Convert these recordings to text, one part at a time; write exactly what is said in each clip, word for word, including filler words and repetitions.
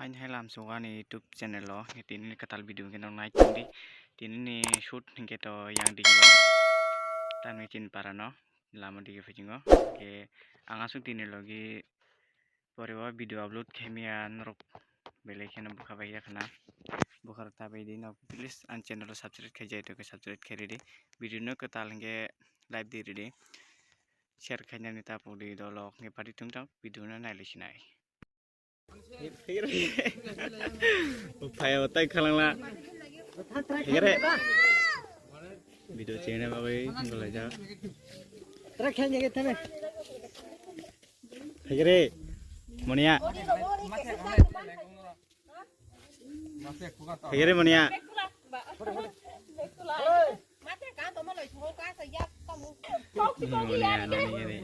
Haini hai lamsuk ani YouTube channel o, tini ni kwtal video hwnkhe no nai tongdi. Tini ni shoot hwnkhe to yang digi o, tamni chini para no lama digi phaichingo. Hwnkhe ang aswk tini logi pore o video upload khaimaya norok belai kheno bwkha bai ya khna. Bwkha rok ta bai di no, please ani channel o subscribe khai jai to khe subscribe khai ridi. Video no kwtal hwnkhe like di ridi. Share khainani ta pudi dolok hwnkhe pari tungtang video no nai laisinai. Phai o tai khalangla. Hegere. Video chene bagwi hingo laijak. Hegere. Monia. Hegere Monia. Monia nani hegere.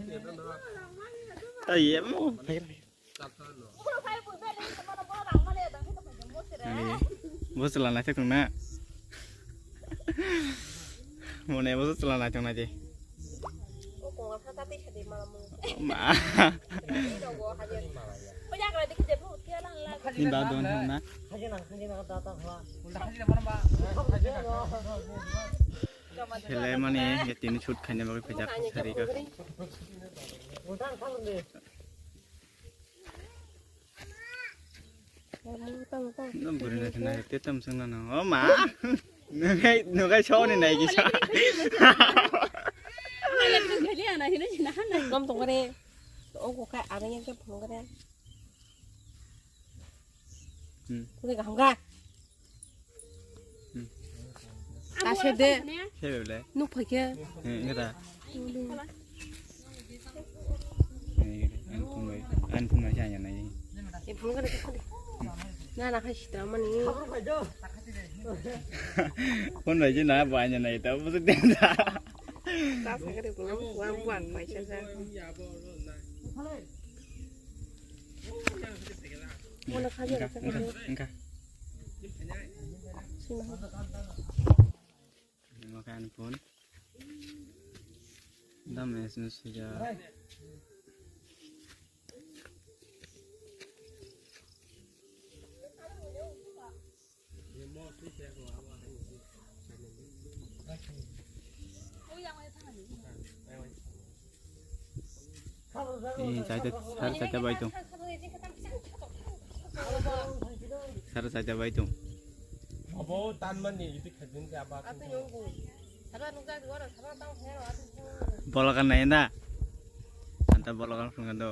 Tai emo. Hegere. Bosla naithok tongna. Mone bosla naithok naidi. Ma. Ni ba don na. Sele mani ya tini shoot khaina bagwi phaijak sari ka. No buri na na te tam sang na no. O ma. Nugai nugai so ni nai ki sa. Kom tong kare. O ko kai ame yang ke phone kare. Hmm. Kuni ka hangga. Hmm. Ta se de. Se bele. Nuk phai khe. Hmm, ngata. Ani phone bai, ani phone bai sa ya nai. E phone kare kare. Na na khai sitra mani. Phone bai je na ba ya nai ta bu de. Ta sa kare ko na buang buang pai sa sa. Wala khaja engka, rasa engka, khaja. Engka. Sima. Makan pun. Dam es nus sija. Eh, saita, sar saita bai tong. Sar saita bai tong. Abo tan mani itu khajin ke apa? Bolakan na enda. Anta bolakan phungan do.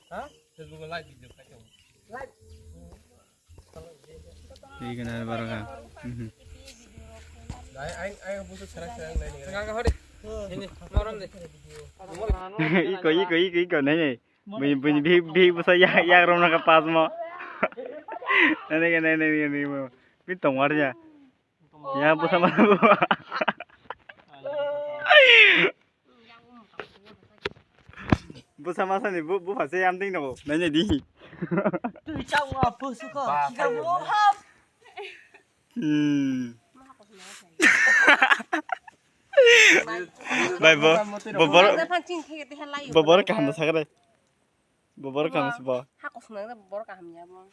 Ha? Facebook live video khaito. Live. Ini kena barang ah. Mhm. Ai ai ai butuh serang serang lain. Enggak enggak hori. Ini morom deh. Iko iko iko iko nai nai. Bini bini bih bih busa ya ya rom na kapas mo. Nai nai nai nai nai mo. Bini tongwar ya. Ya busa mana bu. Busa masa ni bu bu phase yam ding no. Nanya di. Tu chau nga busu ko. Kika mo ham. Hmm. Bai bo bo bor bo bor kaham sakre. Bo bor kaham se bo. Ha kosong nang bo bor kaham ya bo.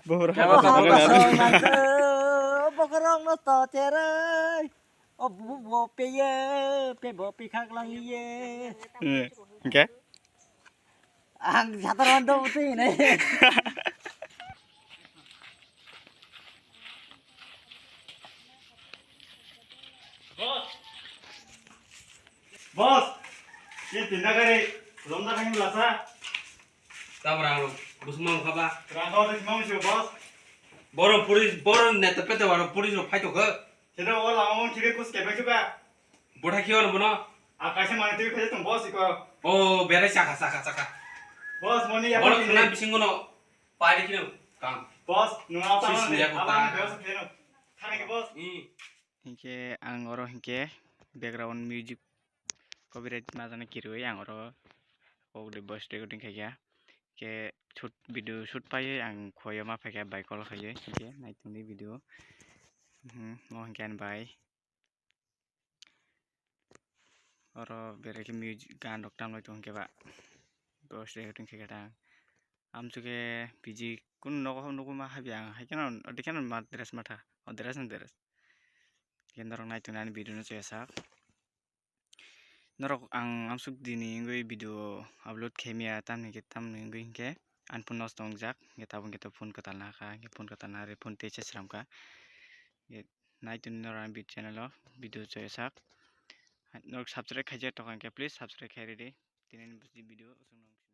Bo bor kaham sakre. Bo korong no to cherai. O bu bo peye, pe bo pi khak lang ye. Eh, oke. Ang jatar ando uti ne. Boss. Boss. Ye tinda gari, lomda khain lasa. Tabra ang busmang khaba. Rang kau tadi mau sih, boss. Borok police, borok neta pete waro police rok phai tokha. Sida o lama mung kibe kus kebe kiba. Botha kiyo no bono. A kaisa mani twi khaja tong boss iko. O berai saka saka saka. Boss moni ya. Borok khana bisingo no pai kino kam. Boss nung apa? Sis ya ko ta. Thani ke boss. Hmm. Hinkhe ang oro hinkhe background music copyright majani kirwi ang oro kok de voice recording khaikha. Khe shoot video shoot paiwi ang khoyo ma phaikha bai call khaiwi hinkhe naitongdi video. Mhm, mo hinkhe ani bai. Oro berai khe music gan rok tamlai tong khe ba. Voice recording khe khe tang. Amsuk khe P G kunu nogo nugo ma habi ang, hai kheno odi kheno ma dress matha, o dress no dress. Khe norok nai tongnani video no chesak. Norok ang amsuk dini wngwi video upload khe mia, tamni khe tamni wngwi hinkhe ani phone nosto wngjak, hinkhe tabuk hinkhe to phone kwtal na kha, hinkhe phone kwtal na re phone tei se sram kha. Hinkhe nai tongni norok ani channel o video chesak. Norok subscribe khaijak tongkha hinkhe please subscribe khai ridi. Tini ni video aswk no.